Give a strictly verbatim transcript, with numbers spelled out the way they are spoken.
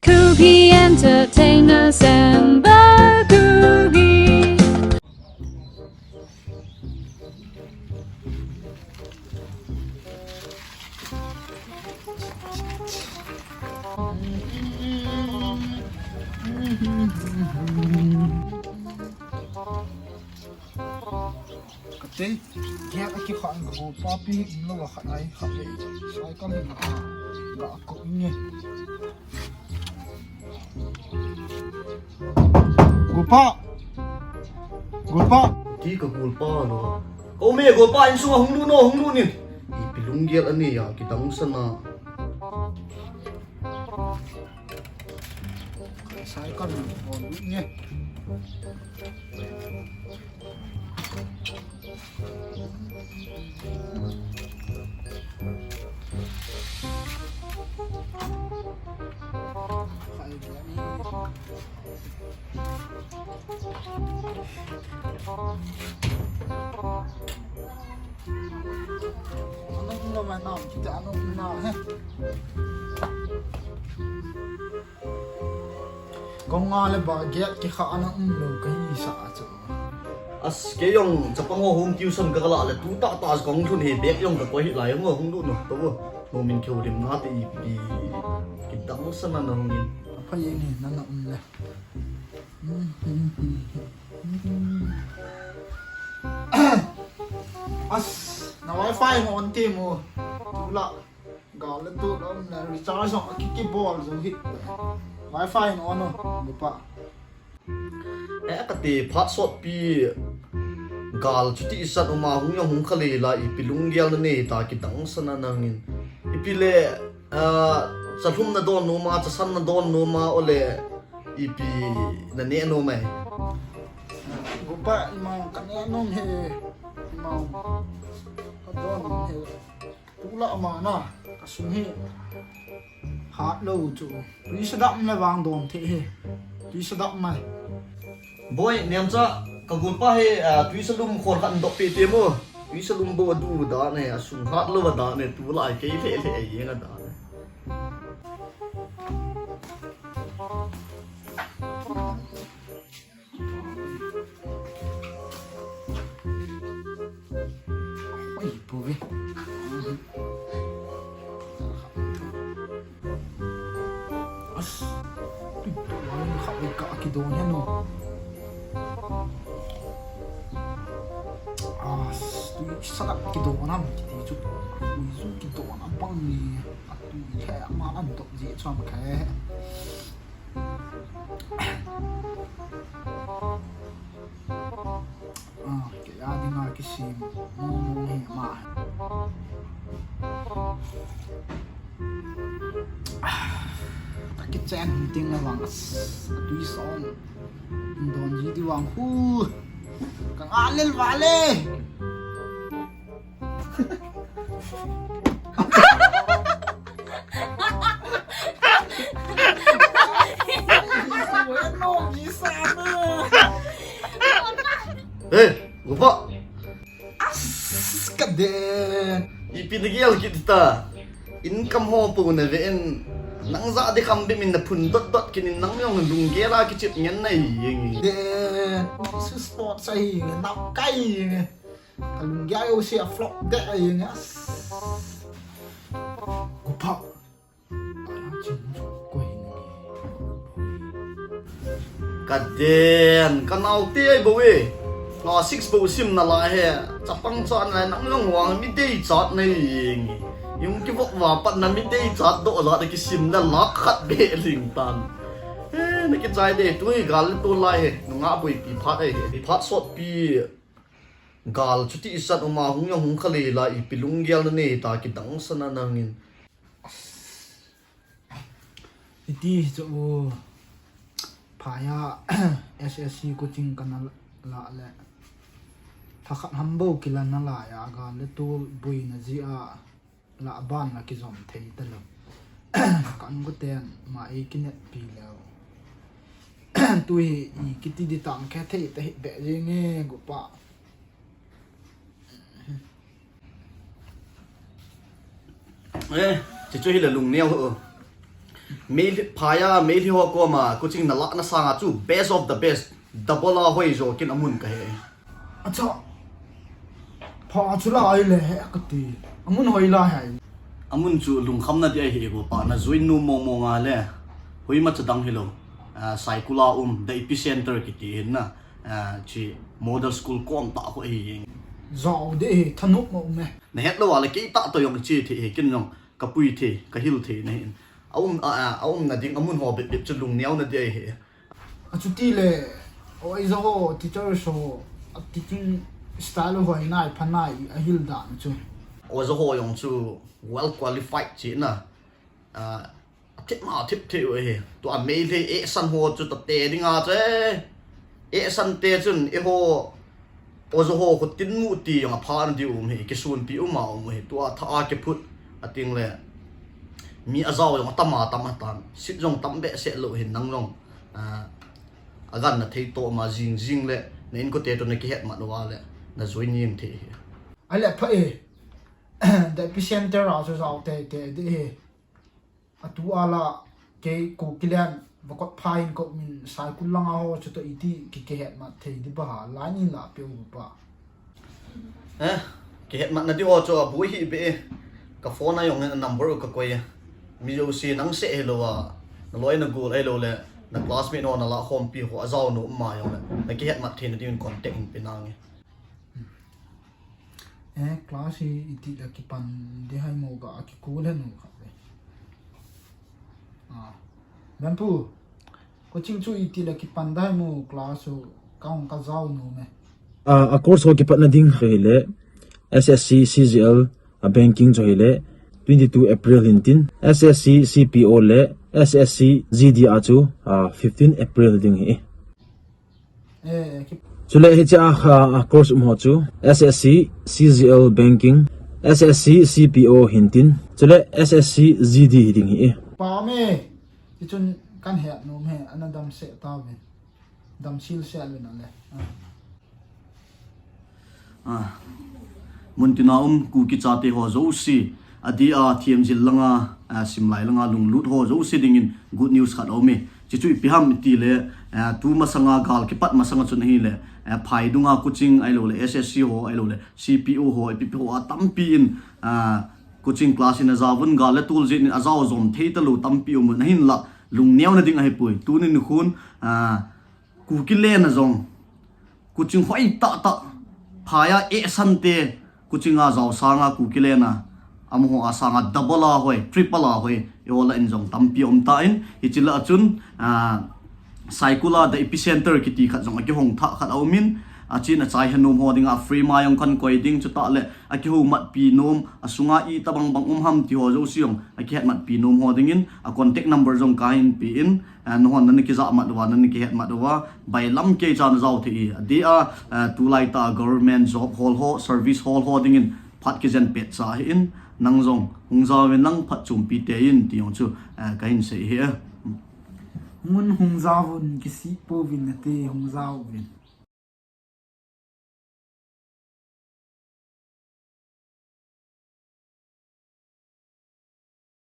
Kuki Entertainment Samba Kuki. Kate, gate a kikhah in ka golpa pi umlou a khat ahi khat le. Cycle in a ga ko nge. Golpa! Golpa! Ti ka golpa lo. Ka um e, golpa, insunga hung lut no, hung lut in. Ipi lunggel anei a, kidang sana. Cycle in a ga ko nge. Anung lo ma nam, kita anung na, he. Kong nga le ba gate kikhah ana umlou kahi sa a chu. As, kei jong chapang ho home tuition ka kala le tu tah tah kong lhun hi bag jong ka koi hi lai jong hung lut no to. Nomin keu lim na te ipi kidang sana na hung in. Aphai ni na na um le. As, na wifi mo on ti mo. Tula. Gal le tu lom le recharge jong aki kibol jong hi. Wifi in on o, golpa. Eh, kate phat sotpi gal chuti isat uma hung jong hung kha le la ipi lunggel na nei ta kidang sana nangin. Ipi le, ah, chalhum na don numa, chasan na don numa ole ipi na ne no mai. Golpa ima ka ne no he. Ima ka don he. Tula ma na, ka sung hi. Hat lou chu. Tui sadap mai vang don the hi. Tui sadap mai. Boy, niam cha, ka golpa hi, ah, tui salum khol khat dop pe te mo. Tui salum bo du da ne, a sung hat lou da ne, tula kei le le ai yeng da ne. Oi, pu ve. As. Tui to wang kha ve ka kidon ya no. As, tui sadap kidon am kiti chu. Tui chu kidon am pang ni. Atui he ma an dop ji chom khe. Ah, kei a dinga kisim mong mong hi ma. Ah, ka kichen hung ting na vang, as, atui song. Don ji di vang hu. Ka nga lel vale. Hey, golpa. As, ka den. Ipi na gel kit ta. Income ho po na ve in. Nang ja de kham be min na phun dot dot kin in nang jong lunggel a kichip ngen na hi jeng. Den. Su sport sa hi ngen na kai. Ka lunggel a yo se a flop de a jeng as. Golpa. Ka den, ka nao te ai bo e. Class six bo sim na lai he. Chapang chan lai nang jong vang mi dei chat na jeng. Jong kivop va pat na mi dei chat do la de kisim na lakh khat be ling tan. Eh, na kichai de tu hi gal le tol lai he. Nunga boipi phat ai he. Phat sotpi. Gal chuti isat uma hung jong hung kha le la ipi lunggel na nei ta kidang sana nangin. Iti chu u phaya S S C coaching kana la le. Thakhat ham bo kila na la ya gal le tol boina ji a la ban la kijom thei ta lo. Kan gu ten ma ei kinet pi leo. Tu hi i kiti di tang khe thei ta hi be jing e, gupa. Eh, chichu hi le lungneo ho. Meilhei phaya, Meilhei ho koma coaching na la na sanga chu best of the best. Double a hoi jo kin amun ka he. Acha. Pha chu la ai le he ka ti. Amun hoi la hai. Amun chu lungkham na di ai he gupa, na join nu mong mong a le. Hoi ma cha dang hi lo. Ah, Saikul a um, the epicenter kiti hin na. Ah, chi model school kom ta ko hi. Zau de he thanop mo me. Na het lo wa le kei ta to jong chi thi he kin jong. Ka pui thei, ka hil thei na hin. A um, a, a, a um na ding, amun ho bit bit chu lungneo na di ai he. Achuti le, o ai zo ho, teacher so, a teaching style ho nai, pha nai, a hil dan chu. O zo ho jong chu well qualified chi na. A, a thip ma, a thip thei u he. Tu a Meilhei e san ho chu ta te ding a che. E san te chun, e ho, o zo ho, ko tin mu ti jong a pha na di um he, ki sun pi um a um he. Tu a tha a ki phut, a ting le. Mi a zau jong a tam a tam a tan. Sit jong tam be se lo hin nang jong. Ah, a gan na thei to ma jing jing le. Na in ko te to na ki het ma lo wa le. Na join ning thei he. A le pha e. The epicenter a chu zau te te di he. A tu a la kei ko kilen va kot pha in ko min Saikul langa ho chu to iti ki ki het ma thei di ba ha la ni la pe u pa. Eh, ki het ma na di ho chu a bui hi be. Ka phone a jong number u ka koi. Mi jo si nang se he lo wa. Na loi na gol ai lo le. Na classmate no na la khom pi ho a zau no ma jong le. Na ki het ma thei na di contact in pe na nge. Eh, class hi iti la kipan di hai mo ga ki kul hen u kha ve. Ah. Banpu, coaching chu iti la kipan di hai mo class chu ka hung ka zau no me. Ah, a course ho kipat na ding chu hi le S S C C G L a banking chu hi le twenty two April hin tin S S C C P O le S S C G D a chu ah, fifteen April ding hi. Eh, ki- Chule hiche a, a, a course um ho chu S S C C G L banking, S S C C P O hin tin. Chule S S C G D hi ding hi e. Pa me, ti chun kan het nom he, ana dam se ta ve. Dam sil se a le na le. Ah. Ah, mun tina um Kuki chate ho jouse, a di a T M Z langa, ah, Simlai langa lunglut ho jouse dingin good news khat a um e. Chichu ipi ham iti le, ah, tu masanga gal kipat masanga chun ahi le, ah, phai dunga coaching ai lo le, S S C ho ai lo le, C P O ho, ipi pi ho a tampi in, ah, coaching class in a jaovun gal le tul jin in a jao jom thei ta lo tampi um na hin la lungneo na ding ahi pui. Tuni nikhun, ah, Kuki lena jong, coaching hoi tah tah, phai a eh sante, coaching a jao sanga Kuki lena, amaho a sanga double a hoi, triple a hoi, i ho la in jong tampi um ta in, hichi la chun, ah, Saikul a the epicenter kiti khat jong a kihong thah khat a um in, a chin a chai henom ho dinga free ma jong kan koi ding chu ta le, a kiho mat pi nom, a sunga i tabang bang um ham ti ho jouse jong, a kihet mat pi nom ho dingin, a contact number jong ka hin pe in, Ah, nahon nana kijah mat uva, nana kihet mat uva, bailam kei cha na jao thei hi. Adeh a, ah, tulai tah government job hol ho, service hol ho dingin phat kijen pet cha ahin, nang jong hung jao vin lang phatchompi tei in ti jong chu, ah, kahin sei hi. Ngun hung jao vun kisih pouvin nate hung jao vin.